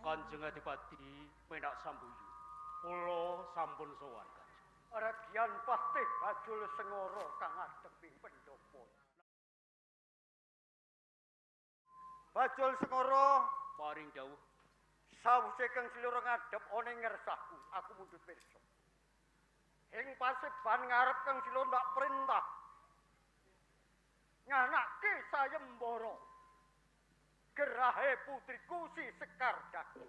Kanjeng Adipati penak sambuyu. Kula sampun sowan, Kanjeng. Ragyan Patih Bajul Sengara kang ngadhep ing pendopo. Bajul Sengara paring dawuh. Sawise kang slira ngadhep ana ing ngersahku, aku mundhut pirsa. Ing paseban ngarep kang slira ndak perintah. Nganake sayembara. Gerahe putriku si Sekar Dadu.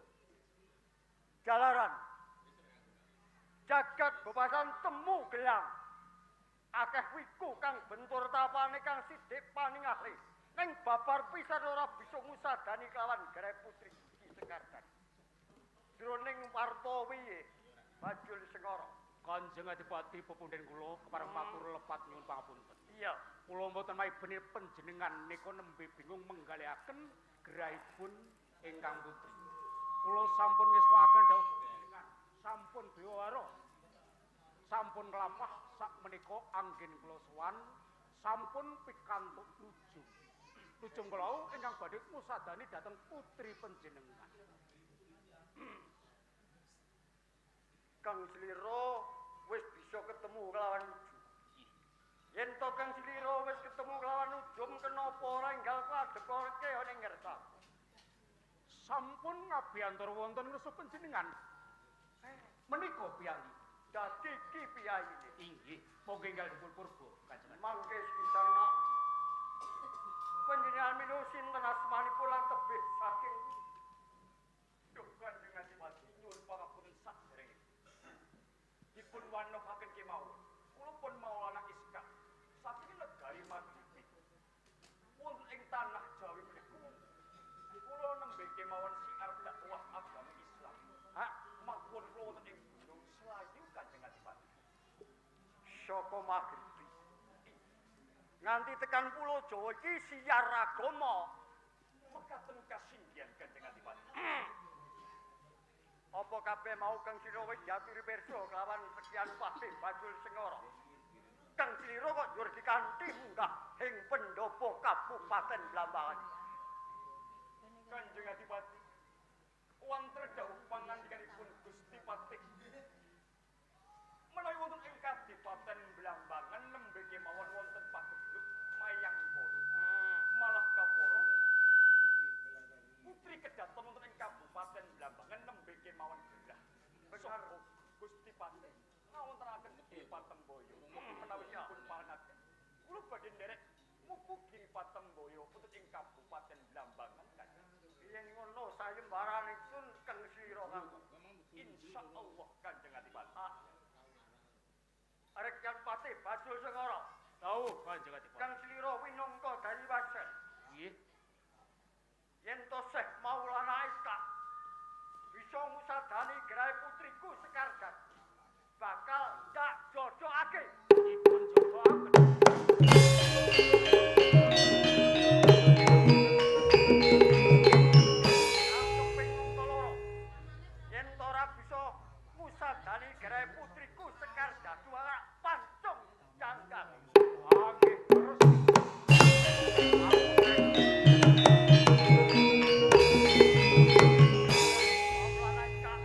Jalaran jagat bebasan temu gelang. Akeh wiku kang bentur tapane kang sidik paningahle. Ning babar pisan ora bisa ngusadani kelawan gerahe putri si Sekar Dadu. Jroning warta wiye Bajul Sengara. Kanjeng Adipati pepundhen kula kepareng matur lepat nyuwun pangapunten. Iya, kula mboten maibene panjenengan nika nembe bingung menggalihaken gerahipun ingkang putri. Kula sampun ngeswakaken dawuh panjenengan, sampun bewara. Sampun nglampah sak menika anggen kula sowan, sampun pikantuk lujung. Lujung kula ingkang badhe ngusadani dhateng putri panjenengan. Kang Slira wis bisa ketemu kelawan Ujung. Yen to Kang Slira wis ketemu kelawan Ujung, kenapa ora enggal kadhepake ana ing ngersaku? Sampun ngabiyantur wonten ngersa panjenengan. Menika piyayi. Dadi iki piyayine. Inggih, monggo enggal dipun purba, Kanjeng. Mangke sepisan nak. Panjenengan minu sinten asmanipun lan tebih saking Duh Kanjeng Adipati nyuwun pangapunten saderenge. Dipun wanohaken kemawon. Kula pun Maulana Iskak saking negari Maghribi. Wonten ing tanah Jawi meniku kula nembe kemawon siar dakwah agama Islam. Hak manggon kula wonten ing Gunung Selayu Kanjeng Adipati. Saka Maghribi nganti tekan Pulau Jawa iki siar agama. Mekaten kasinggihan Kanjeng Adipati. Apa kabeh mau Kang Slira wis diaturi pirsa kelawan Sekyan Patih Bajul Sengara? Kang Slira kok njur dikanthi munggah ing pendopo Kabupaten Blambangan. Kanjeng Adipati, wonten dawuh pangandikanipun Gusti Patih. Menawi wonten ing Kadipaten Blambangan nembe kemawon wonten pagebluk Mayangkara. Malah kapara putri kedaton wonten ing Kabupaten Blambangan nembe kemawon gerah. Saka Gusti Patih ngawontenaken Giri Patemboyo. Menawi dipun parengaken, kula badhe nderek mupu Giri Patemboyo wonten ing Kabupaten Blambangan Kanjeng. Yen ngono sayembarane ingsun Kang Slira kanggo. Insyaallah Kanjeng Adipati. Rekyan Patih Bajul Sengara. Dawuh Kanjeng Adipati. Kang Slira winangka Dariwasen. Nggih. Yen to Syekh Maulana Iskak bisa ngusadani gerahe putriku Sekar Dadu, bakal tak jodhokake. Dipun jodhokaken. Kaping loro. Yen to ora bisa ngusadani gerahe putriku Sekar Dadu, ora pancung cangkang. Nggih, terus. Maulana Iskak,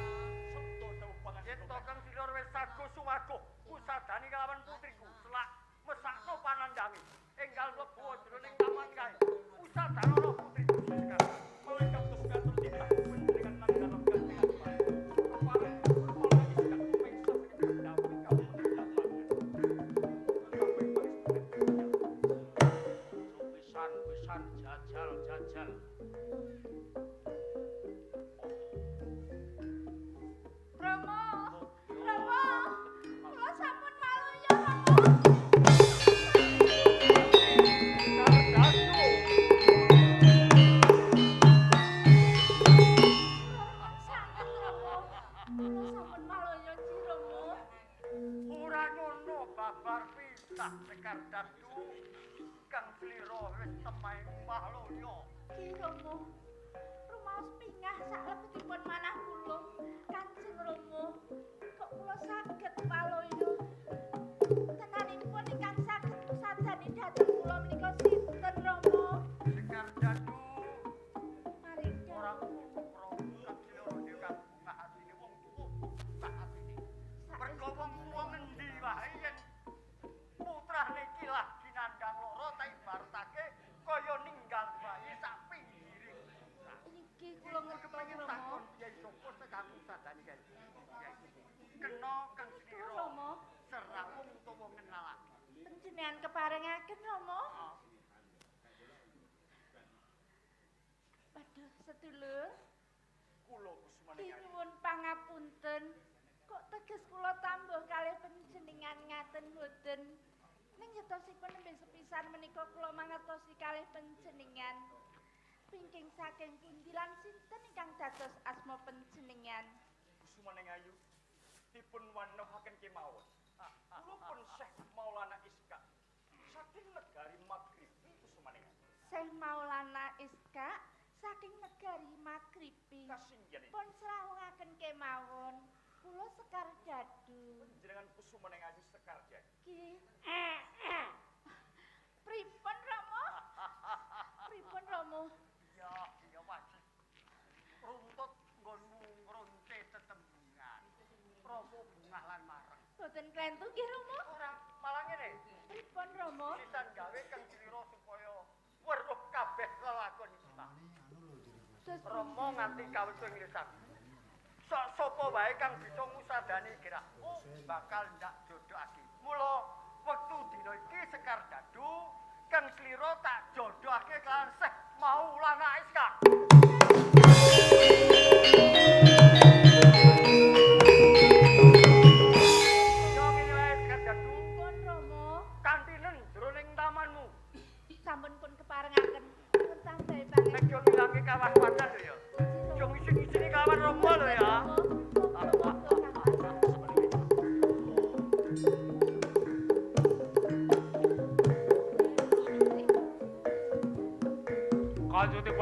yen to Kang Slira wis sago suwago ngusadani kelawan putriku, selak mesakno panandange. Enggal mlebu jroning taman kae. Usadanono putriku Sekar. Menawi kados ngatur titah panjenengan nanggalem Kanjeng Adipati. Kepareng Maulana Iskak mengsa saking pendapi Kabupaten Blambangan. Kabeh pangestu. Pisan-pisan jajal-jajal. Rama, Rama, kula sampun maluya, Rama. Sekar Dadu. Rama sanget, Rama. Kula sampun maluya, Ji Rama. Ora ngono babar pisah Sekar Dadu. Kang Slira wis temahe Mahloyo. Ki Rama, rumaos pingah saklebetipun manah kula. Kanjeng Rama, kok kula saged maloya? Tenanipun ingkang saged ngusadani dhateng kula menika sinten, Rama? Sekar Dadu Maring ora dawuh. ngono Kang Slira. Panjenengan keparengaken Rama. Waduh, sedulur. Kula Kusumaning Ayu. Nyuwun pangapunten. Kok teges kula tambuh kalih panjenengan ngaten mboten. Ning yetosipun nembe sepisan menika kula mangertosi kalih panjenengan. Pingking saking pundi lan sinten ingkang dados asma panjenengan? Kusumaning Ayu, dipun wanohaken kemawon. Kula pun Syekh Maulana Iska saking negari Maghribi Kusumaning Ayu. Syekh Maulana Iska saking negari Maghribi. Kasinggihan. Pun srawungaken kemawon. Kula Sekar Dadu. Panjenengan Kusumaning Ayu Sekar Dadu. Nggih. Pripun Rama? Pripun Rama? Ya, ya wajib. Runtut nggonmu ngronte tetembungan. Rama bungah lan mareng. Boten klentu nggih Rama? Ora, malah ngene. Pripun Rama? Sisan gawe kang slira supaya weruh kabeh lelakon iki. Rama nganti kawis ing lisan. Sok sapa wae kang bisa ngusadani gerakku bakal ndak jodhokake. Mula wektu dina iki Sekar Dadu kang slira tak jodhokake kelawan Syekh Maulana Iska. Yo ngene wae Sekar Dadu. Pripun Rama? Kantinen jroning tamanmu. Sampun pun keparengaken. Nuwun tambahi pangestu. Nek yo ngilangke kawaspadan lho ya. Yo ngisin-ngisini kelawan Rama lho ya. Kanjeng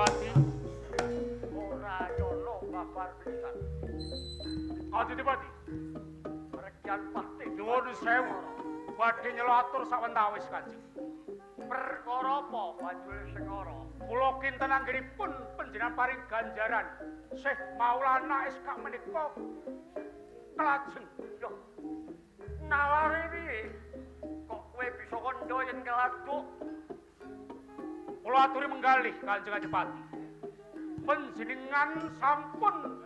Ora nyono babar pisan. Kanjeng Pati, Rekyan pasti nyuwun sewu. Badhe nyelo atur sawentawis Kanjeng. Perkara apa banjur sengara? Kula kinten anggenipun panjenengan paring ganjaran Syekh Maulana Iska menika kelajeng. Loh, nalare piye? Kok kowe bisa kandha yen keladuk? Kula aturi menggalih Kanjeng Adipati. Panjenengan sampun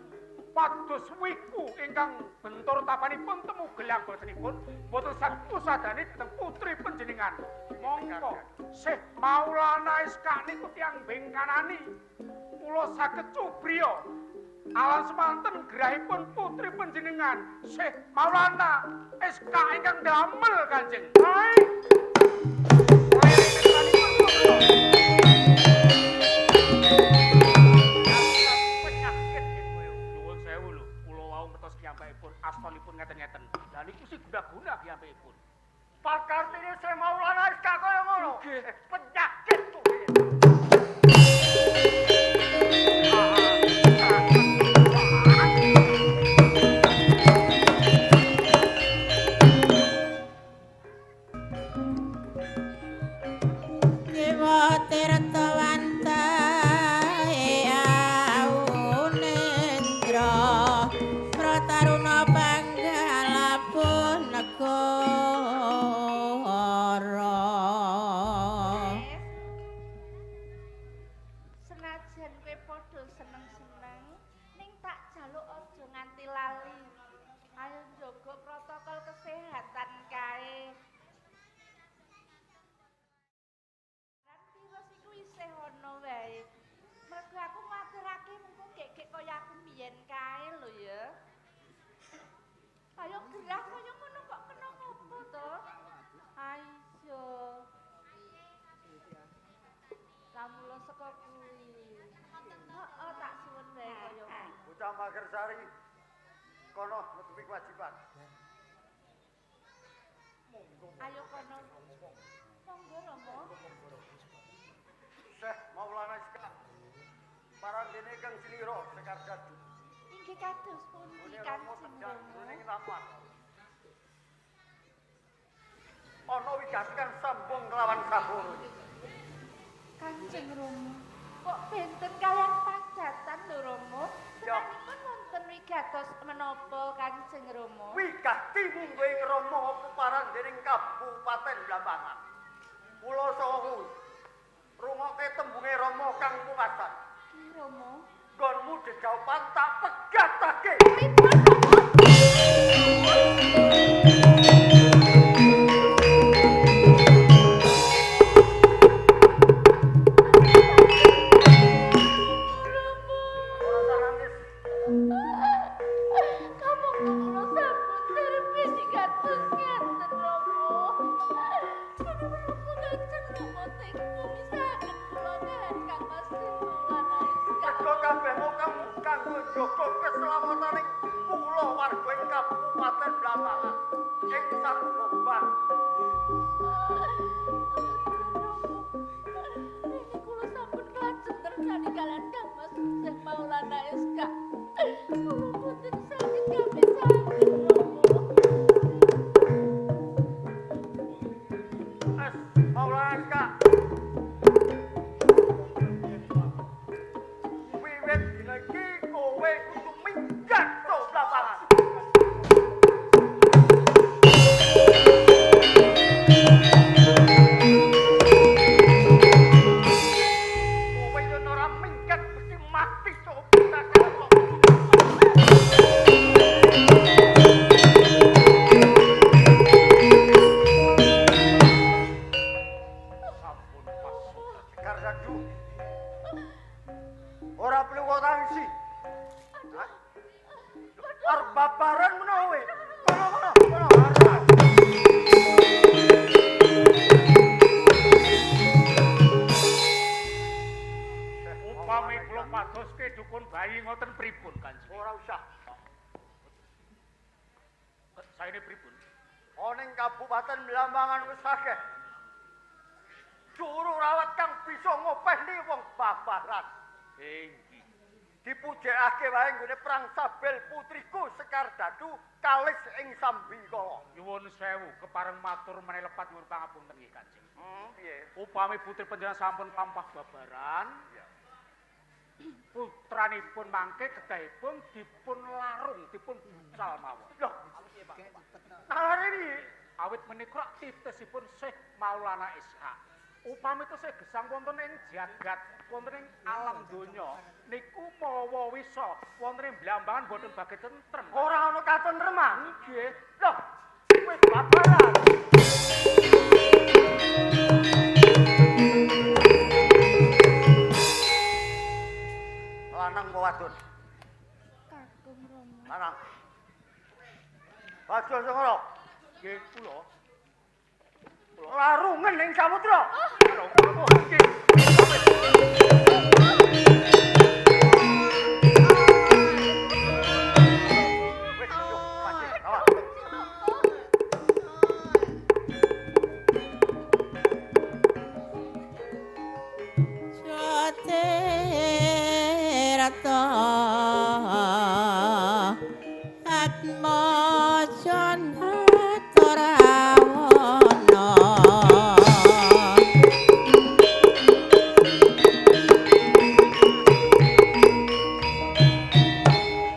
pados wiku ingkang bentur tapanipun temu gelang botenipun boten saged usadani dhateng putri panjenengan. Mongko Syekh Maulana Iska niku tiyang bengkanani. Kula saged cubriya alan semanten gerahipun putri panjenengan Syekh Maulana Iska ingkang damel Kanjeng. Hai. Nyuwun sewu lho, kula wau ngertos piyambakipun asmanipun ngeten-ngeten. Lah niku sing guna-guna piyambakipun. Pakartine Syekh Maulana Iska kaya ngono. Penyakit kuwi. Dewa tirta wantae aunendra Prataruna panggalapuh negara. Senajan kowe padha seneng-seneng, ning tak jaluk aja nganti lali. Ayo njaga protokol kesehatan kae. Lan virus iku isih ana wae. Mergo aku nguwatirake mengko gek-gek kaya aku mbiyen kae lho ya. Ayo gerah kaya ngono kok kena ngopo to? Ayo. Lah mula saka kuwi. Heeh, tak suwun wae kaya ngono. Bocah Magersari kono nutupi kewajiban. Ayo kono. Monggo Rama. Syekh Maulana Iska. Parandene kang slira Sekar Dadu. Inggih kados pundi Gone Rama Kanjeng tedhak Rama? jroning taman. Ana wigati kang sambung kelawan saboro. Kanjeng Rama. Kok benten kalian padatan lho Rama? Ya. Senanipun wonten wigatos menapa Kanjeng Rama? Wigati mungguing Rama peparandening Kabupaten Blambangan. Kula saha kuwi. Rungokke tembunge Rama kang pungkasan. Ki Rama. Nggonmu dedhaupan tak pegatake. Pripun Rama? njaga keselamataning kula warga ing Kabupaten Blambangan ing Sakuban. Niki kula sampun klajeng tresnani kalian Kang Mas Syekh Maulana SK. Kula boten saged kapisahaken Romo. Es Maulana SK. Wiwit dina iki kowe kudu minggat to Blambangan. Kowe yen ora minggat mesti mati to Blambangan. Sampun pasukan. Sekar Dadu. Ora perlu kok tangsi. Arep babaran ngono kowe. Kono kono kono arep. Upami kula padoske dukun bayi ngoten pripun Kanjeng? Ora usah. Saene pripun? Ana ing Kabupaten Blambangan wis akeh juru rawat kang bisa ngopeni wong babaran. Inggih. Dipujekake wae nggone perang sabel putriku Sekar Dadu kalis ing Sambikala. Nyuwun sewu kepareng matur menawi lepat nyuwun pangapunten nggih Kanjeng. Piye? Upami putri panjenengan sampun pampah babaran, putranipun mangke kedahipun dipun larung, dipun bucal mawon. Loh, nalare piye? Awit menika titesipun Syekh Maulana Ishaq. Upami tesih gesang wonten ing jagat, wonten ing alam donya, niku mawa wisa wonten ing Blambangan boten badhe tentrem. Ora ana katentreman. Nggih. Loh, wis babaran. Lanang apa wadon? Kakung Romo. Lanang. Bajul Sengoro, Nggih kula. larungen ing samudra. Oh, nggih. Wis, yo, pancing, awas. Jotirta Atmajana Torawana.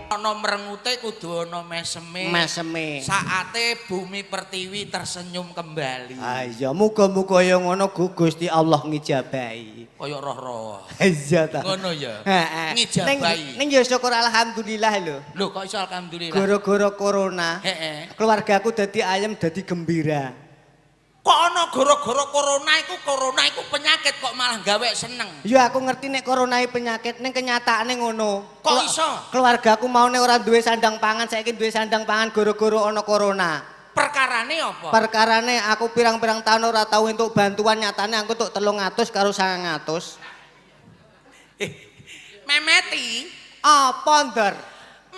Ana merengute kudu ana meseme. Meseme. Saate bumi pertiwi tersenyum kembali. Ah iya, muga-muga ya ngono Gusti Allah ngijabahi. Kaya roh-roh. Iya ta. Ngono ya. Heeh. Ngijabahi. Ning ya syukur alhamdulillah lho. Lho kok iso alhamdulillah. Gara-gara corona, Heeh. keluargaku dadi ayem dadi gembira. Kok ana gara-gara corona iku penyakit kok malah gawe seneng. Ya aku ngerti nek corona iki penyakit, ning kenyataane ngono. Kok iso? Keluargaku maune ora duwe sandang pangan, saiki duwe sandang pangan gara-gara ana corona. Perkarane apa? Perkarane aku pirang-pirang tahun ora tau entuk bantuan, nyatane aku entuk 300 karo 900. Memeti. Apa, Ndar?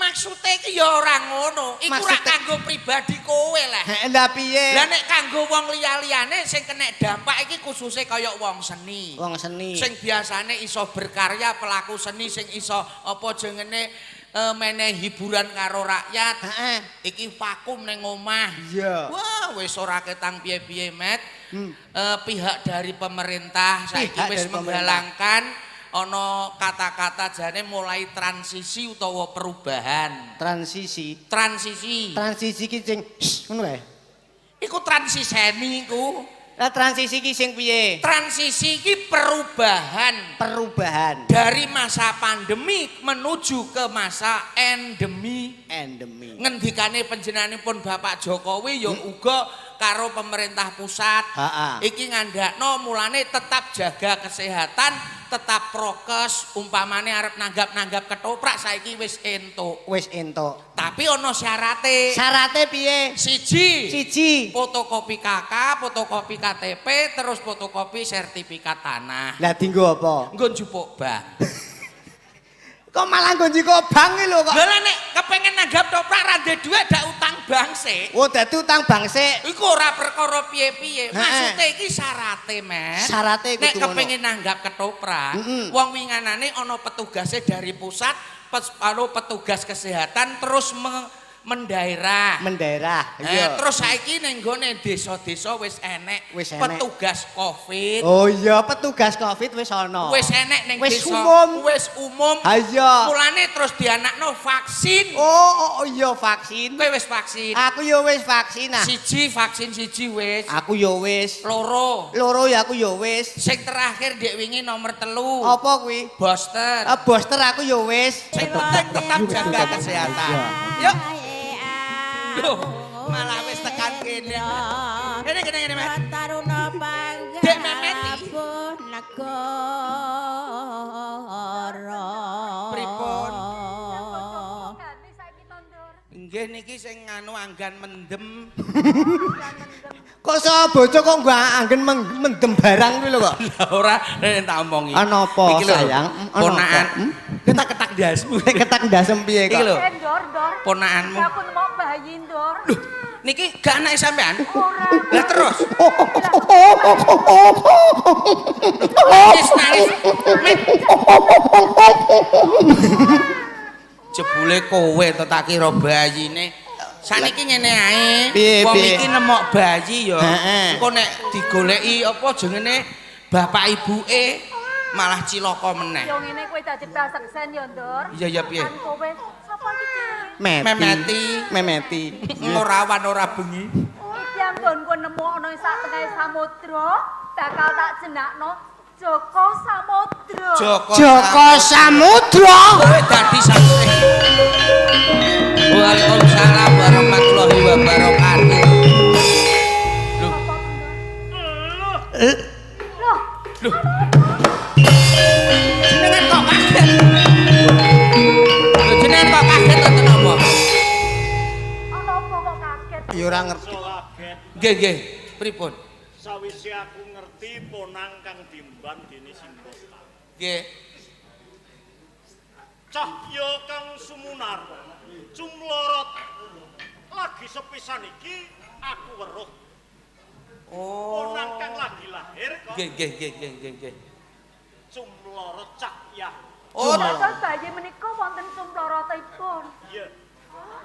Maksude iki ya ora ngono. Iku ora kanggo pribadi kowe lah. Heeh, lah piye? Lah nek kanggo wong liya-liyane sing kena dampak iki khususe kaya wong seni. Wong seni. Sing biasane iso berkarya, pelaku seni sing iso apa jengene menehi hiburan karo rakyat. Heeh. Iki vakum ning omah. Iya. Wah, wis ora ketang piye-piye, Met. Pihak dari pemerintah saiki wis menggalangkan ana kata-kata jane mulai transisi utawa perubahan. Transisi. Transisi. Transisi ki sing ngono kae. Iku transiseni iku. Lah transisi ki sing piye? Transisi ki perubahan. Perubahan. Dari masa pandemi menuju ke masa endemi. Endemi. Ngendikane panjenenganipun Bapak Jokowi ya uga karo pemerintah pusat. Iki ngandakno mulane tetap jaga kesehatan, tetap prokes, umpamane arep nanggap-nanggap ketoprak saiki wis entuk. Wis entuk. Tapi ana syarate. Syarate piye? Siji. Siji. Fotokopi KK, fotokopi KTP, terus fotokopi sertifikat tanah. Lah dinggo apa? Nggo njupuk bank. Kok Kok malah nggo njiko bank iki lho kok. Lha nek kepengin nanggap toprak ra ndek dhuwit dak utang bank sik. Oh, dadi utang bank sik. Iku ora perkara piye-piye. Maksude iki syarate, Mas. Syarate kudu nek kepengin nanggap ketoprak, wong winganane ana petugase dari pusat, petugas kesehatan terus mendaerah. Mendaerah. Iya. Terus saiki ning gone desa-desa wis enek petugas Covid. Oh iya, petugas Covid wis ana. Wis enek ning desa. Umum. Wis umum. Ha iya. Mulane terus dianakno vaksin. Oh, oh iya vaksin. Kowe wis vaksin. Aku ya wis vaksin ah. Siji vaksin siji wis. Aku ya wis. Loro. Loro ya aku ya wis. Sing terakhir ndek wingi nomor 3. Apa kuwi? Booster. Booster aku ya wis. Sing penting tetap jaga kesehatan. Yuk. Loh, malah wis tekan kene. Kene kene kene, Mas. Taruna panggah. Dek Memeti. Negara. Pripun? Nggih niki sing nganu anggan mendem. Kok sapa bocah kok nggo anggen mendem barang kuwi lho kok. Lah ora nek tak omongi. Ana apa sayang? Ponakan. Ketak-ketak ndasmu. Ketak ndasem piye kok? Iki lho. Ndor, Ndor. Ponakanmu. Aku nemok bayi, Ndor. Lho, niki gak anake sampean? Ora. Lah terus. Nangis nangis. Jebule kowe to tak kira bayine. Saniki ngene ae, wong iki nemok bayi ya. Engko nek digoleki apa jenenge bapak ibuke malah cilaka meneh. Ya ngene kowe dadi seksen ya, Ndor. Iya ya piye? Kan kowe sapa iki jenenge? Memeti. Memeti. Ora awan ora bengi. Iki anggonku nemu ana ing sak tengahe samudra, bakal tak jenakno Joko Samudra. Joko Samudra. Kowe dadi saksi. Waalaikumsalam warahmatullahi wabarakatuh. Loh. Loh. Loh. Jenengan kok kaget? Lho jenengan kok kaget wonten apa? Ana apa kok kaget? Ya ora ngerti. Nggih, nggih. Pripun? Sawise aku ngerti ponang kang dimban dene Simbota. Nggih. Cahya kang sumunar, cumlorot. Lagi sepisan iki aku weruh. Oh. Ponang kang lagi lahir kok. Nggih, nggih, nggih, nggih, nggih. Cumlorot cahya. Oh, dados bayi menika wonten cumlorotipun. Iya.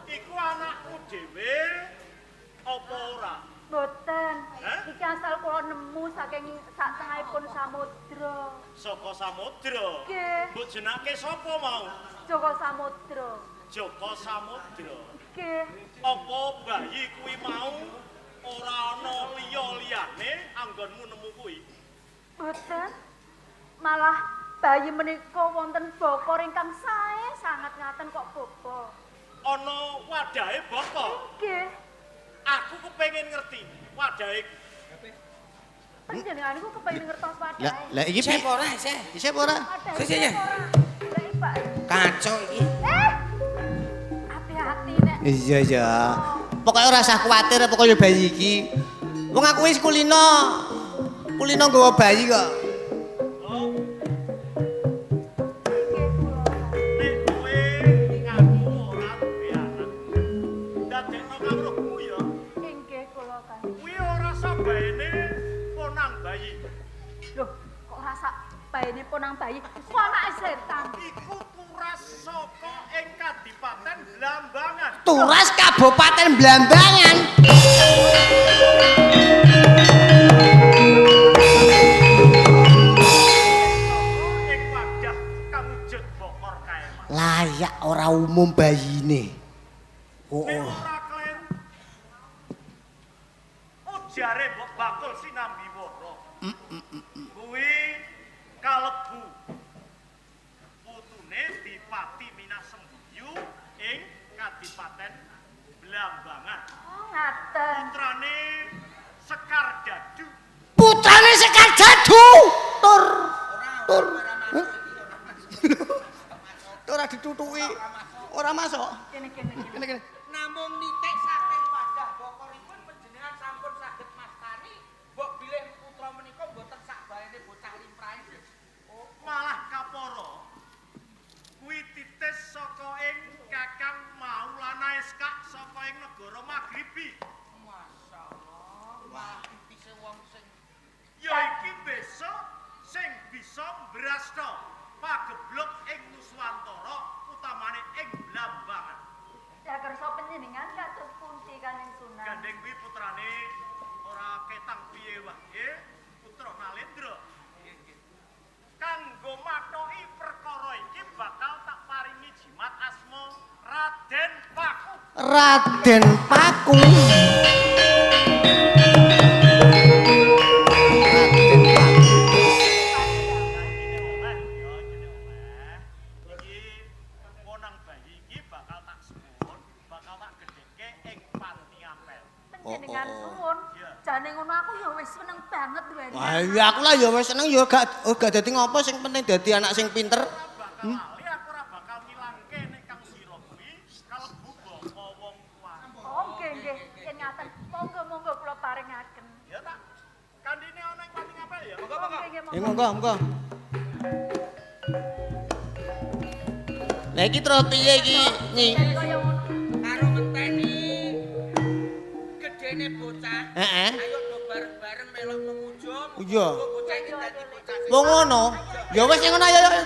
Iku anakku dhewe apa ora? Mboten. Iki asal kula nemu saking sak tengahipun samudra. Saka samudra? Nggih. Mbok jenake sapa mau? Joko Samudra. Joko Samudra. Nggih. Apa bayi kuwi mau ora ana liya-liyane anggonmu nemu kuwi? Mboten. Malah bayi menika wonten bokor ingkang sae sanget ngaten kok boko. Ana wadahe boko? Nggih. Aku kepengin ngerti wadahe. Panjenengan niku kepengin ngertos wadahe. Lah iki piye ora, Seh? Isih ora? Sih, sih. Kacau iki. Hati-hati nek. Iya, iya. Pokoke ora usah kuwatir pokoke bayi iki. Wong aku wis kulino. Kulino nggawa bayi kok. Nek kowe ngaku ora duwe anak. Dadekno kawruhmu ya. Inggih kula kan. Kuwi ora sabaene ponang bayi. Loh, kok ora sak baene ponang bayi? Ku anake setan. Iku turas saka ing Kadipaten Blambangan. Turas Kabupaten Blambangan. Ing wadah kang wujud bokor kae. Layak ora umum bayine. Oh. Nek ora kleru. Ujare mbok bakul sinambi wara. Kuwi kalebu putune Dipati Minasembuyu ing Kadipaten Blambangan. Oh, ngaten. Putrane Sekar Dadu. Putrane Sekar Dadu. Tur. Tur. Ora ditutuki. Ora masuk. Kene kene kene. Kene. Namung nitik saking wadah bokoripun panjenengan sampun saged mastani mbok bilih putra menika mboten sak baene bocah limrahe. Oh, malah kapara. Kuwi Putra pagebluk ing Nuswantara utamane ing Blambangan. Ya kersa panjenengan kados pundi Kanjeng Sunan? Gandeng kuwi putrane ora ketang piye wae, putra Nalendra. Kanggo mathoki perkara iki bakal tak paringi jimat asma Raden Paku. Raden Paku. Raden Paku. Ikine oleh, ya ikine oleh. Iki wonang bayi iki bakal tak suwun, bakal tak gedhekke ing Panti Ampel. Panjenengan suwun. Iya. Jane ngono aku ya wis seneng banget duweni. Wah, iya aku lah ya wis seneng ya gak oh, gak dadi ngopo sing penting dadi anak sing pinter. Ora bakal lali, aku ora bakal ngilangke nek kang sira kuwi kalebu baka wong tuaku. Oh nggih nggih, yen ngaten monggo-monggo kula paringaken. Ya tak. Kandhine ana ing Panti Ampel ya. Monggo monggo. Nggih nggih Ya monggo, monggo. Lah iki terus piye iki, Nyi? Yen kaya ngono. Karo ngenteni gedene bocah. Heeh. Ayo do bareng-bareng melok memuja. Iya. Muga bocah iki dadi bocah sing Wong ngono. Ya wis ngono ayo ayo.